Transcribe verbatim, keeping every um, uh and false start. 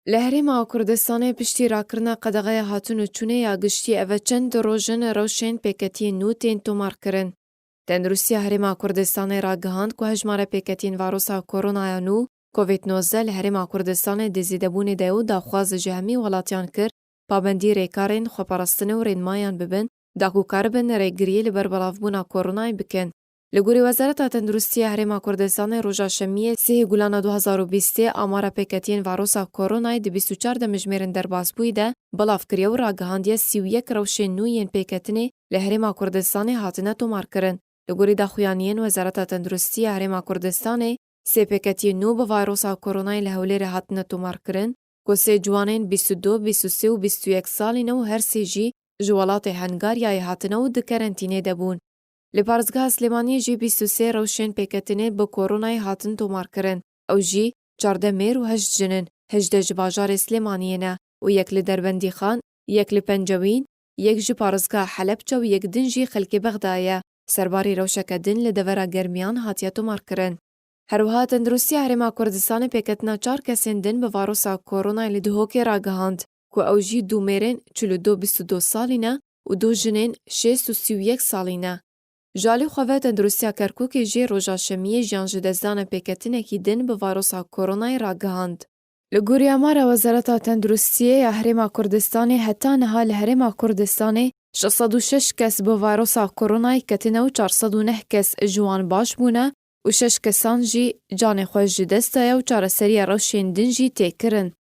Li Herêma Kurdistanê piştî rakirina qedexeya hatin û çûnê ya giştî eve çend roj in rewşên pêketiyên nû tên tomarkirin. Tenduristiya Herêma Kurdistanê ragihand ku hejmara pêketiyên varosa koronaya nû, Covid nozdeh, li Herêma Kurdistanê di zêdebûnê de ye û daxwaz ji hemî welatiyan kir, pabendî rêkarên xweparastinê û rênmayan bibin, da ku karibin rêgiriyê li ber belavbûna koronayê bikin. Li gorî Wezareta Tenduristiya Herêma Kurdistanê roja Şemiyê sê Gulana du hazar û bîstê amara pêketiyên varosa koronayê di bîst û çar demjimêrin derbasbûyî de belav kiriye û ragihandiye sî û yek rewşên nû yên pêketinê li Herêma Kurdistanê hatine tomarkirin. Li gorî daxuyaniyên Wezareta Tenduristiya Herêma Kurdistanê, sê pêketiyên nû bi vayrosa koronayê li Hewlêrê hatine tomarkirin, ku sê ciwanên bîst û du, bîst û sê û bîst û yek salî ne û her sê jî ji welatê Hengaryayê hatine û di kerentînê de bûn. Li parêzgeha Silêmaniyê jî bîst û sê rewşên pêketinê bi koronayê hatin tomarkirin. Ew jî çardeh mêr û heşt jin in, hejdeh ji bajarê Silêmaniyê ne û yek li Derbendîxan, yek li Pencewîn, yek ji parêzgeha Helebçe û yek din jî xelkê Bexdayê ye. Serbarî rewşeke din li devera Germiyan hatiye tomarkirin. Her wiha Tenduristiya Herêma Kurdistanê pêketina çar kesên din bi varosa koronayê li Duhokê ragihand, ku ew jî du mêrên çil û du bîst û du salî ne û du jinên şêst û sî û yek salî ne. Ji alî xwe ve Tenduristiya Kerkûkê jî roja Şemiyê jiyan ji destdana pêketinekî din bi varosa koronayê ragihand. Li gorî amara Wezareta Tenduristiyê ya Herêma Kurdistanê heta niha li Herêma Kurdistanê şeş sed û şeş kes bi vayrosa koronayê ketine û çar sed û neh kes ji wan baş bûne û şeş kesan jî canê xwe ji dest daye û çareseriya rewşên din jî tê kirin.